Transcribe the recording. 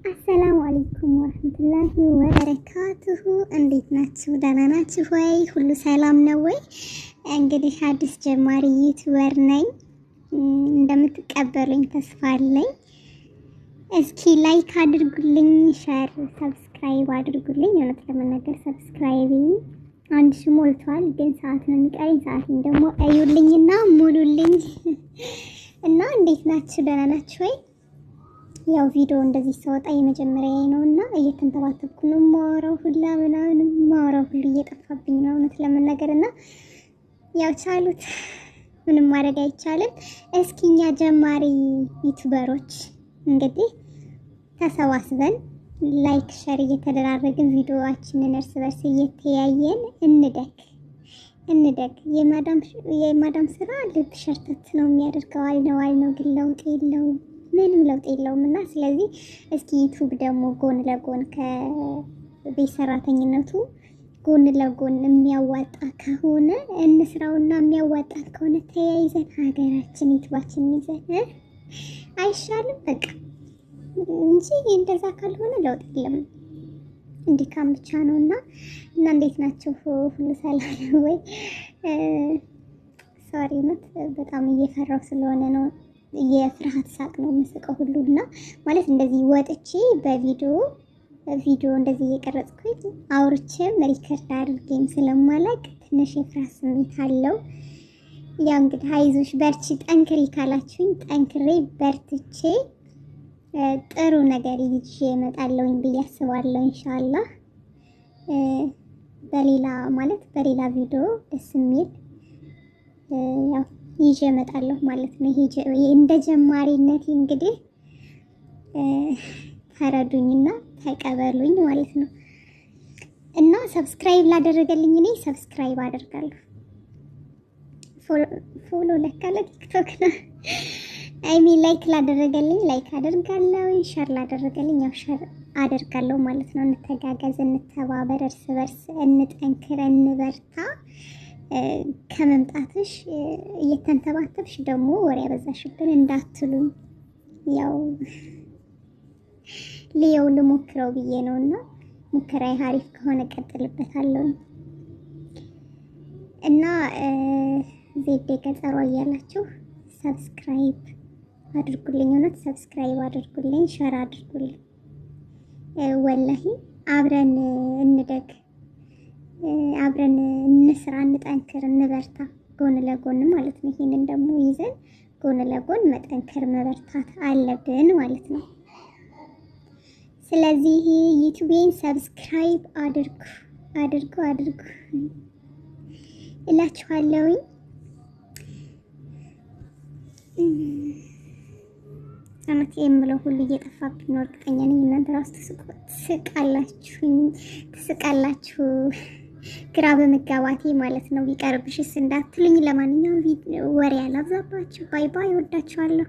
السلام عليكم ورحمة الله وبركاته። እንዴት ናችሁ? ደህና ናችሁ ወይ? ሁሉ ሰላም ነው ወይ? እንግዲህ አዲስ ጀማሪ YouTuber ነኝ። እንደምትቀበሉኝ ተስፋ አለኝ። እስኪ like አድርጉልኝ፣ share፣ subscribe አድርጉልኝ። እውነት ለመናገር subscribe 1000 ሞልቷል፣ ግን ሰዓት ነው የሚቀረኝ። ሰዓቴን ደግሞ እዩልኝና ሙሉልኝ። እና እንዴት ናችሁ? ደህና ናችሁ ወይ? ያው ቪዲዮ እንደዚህ ሰወጣ የመጀመሪያ ነው እና እየተንተባተብኩ ነው የማወራው ሁላ ምናምን የማወራው ሁሉ እየጠፋብኝ ነው እውነት ለመናገር። እና ያው ቻሉት፣ ምንም ማድረግ አይቻልም። እስኪ እኛ ጀማሪ YouTuber ኦች እንግዲህ ተሰባስበን like share እየተደራረግን ቪዲዮዋችንን እርስ በርስ እየተያየን እንደግ እንደግ። የማዳም ስራ ልብ ሸርተት ነው የሚያደርገው። አልነው አልነው ግን ለውጥ የለውም፣ ምንም ለውጥ የለውም። እና ስለዚህ እስኪ YouTube ደግሞ ጎን ለጎን ከቤት ሰራተኝነቱ ጎን ለጎን የሚያዋጣ ከሆነ እንስራውና የሚያዋጣ ከሆነ ተያይዘን ሀገራችን YouTube ኣችንን ይዘን አይሻልም? በቃ እንጂ እንደዛ ካልሆነ ለውጥ የለም። እንዲካም ብቻ ነው። እና እንዴት ናቸው? ሁሉ ሰላም ነው ወይ? Sorry ነት በጣም እየፈራው ስለሆነ ነው። የፍርሃት ሳቅ ነው የምስቀው ሁሉ። እና ማለት እንደዚህ ወጥቼ በቪዲዮ ቪዲዮ እንደዚህ እየቀረጽኩኝ አውርቼም record አድርጌም ስለማላቅ ትንሽ የፍርሃት ስሜት አለው። ያው እንግዲህ አይዞሽ በርቺ ጠንክሪ ካላችሁኝ ጠንክሬ በርትቼ ጥሩ ነገር ይዤ እመጣለሁኝ ብዬ አስባለሁ። ኢንሻአላህ በሌላ ማለት በሌላ ቪዲዮ ደስ የሚል ያው ይዤ እመጣለሁ ማለት ነው። ይሄ እንደ ጀማሪነቴ እንግዲህ ተረዱኝና ተቀበሉኝ ማለት ነው። እና subscribe ላደረገልኝ እኔ subscribe አደርጋለሁ። Follow ለካ ለቲክቶክ ነው። I mean like ላደረገልኝ like አደርጋለሁ፣ share ላደረገልኝ ያው share አደርጋለሁ ማለት ነው። እንተጋገዝ፣ እንተባበር፣ እርስ በርስ እንጠንክር፣ እንበርታ። ከመምጣትሽ እየተንተባተብሽ ደግሞ ወሬ ያበዛሽብን እንዳትሉኝ፣ ያው ልየው ልሞክረው ብዬ ነው እና ሙከራዬ አሪፍ ከሆነ ቀጥልበታለሁ። እና ዜዴ ገጸሯ እያላችሁ subscribe አድርጉልኝ። እውነት subscribe አድርጉልኝ፣ share አድርጉልኝ። ወላሂ አብረን እንደግ፣ አብረን እንስራ፣ እንጠንክር፣ እንበርታ ጎን ለጎን ማለት ነው። ይሄንን ደግሞ ይዘን ጎን ለጎን መጠንከር መበርታት አለብን ማለት ነው። ስለዚህ YouTube ኤን subscribe አድርጉ አድርጉ አድርጉ እላችኋለሁኝ። እውነት የምለው ሁሉ እየጠፋብኝ ነው። እርግጠኛ ነኝ እናንተ ራሱ ትስቃላችሁ ግራ በመጋባቴ ማለት ነው። ቢቀርብሽስ እንዳትሉኝ። ለማንኛውም ወሬ አላብዛባችሁ። Bye bye። ወዳችኋለሁ።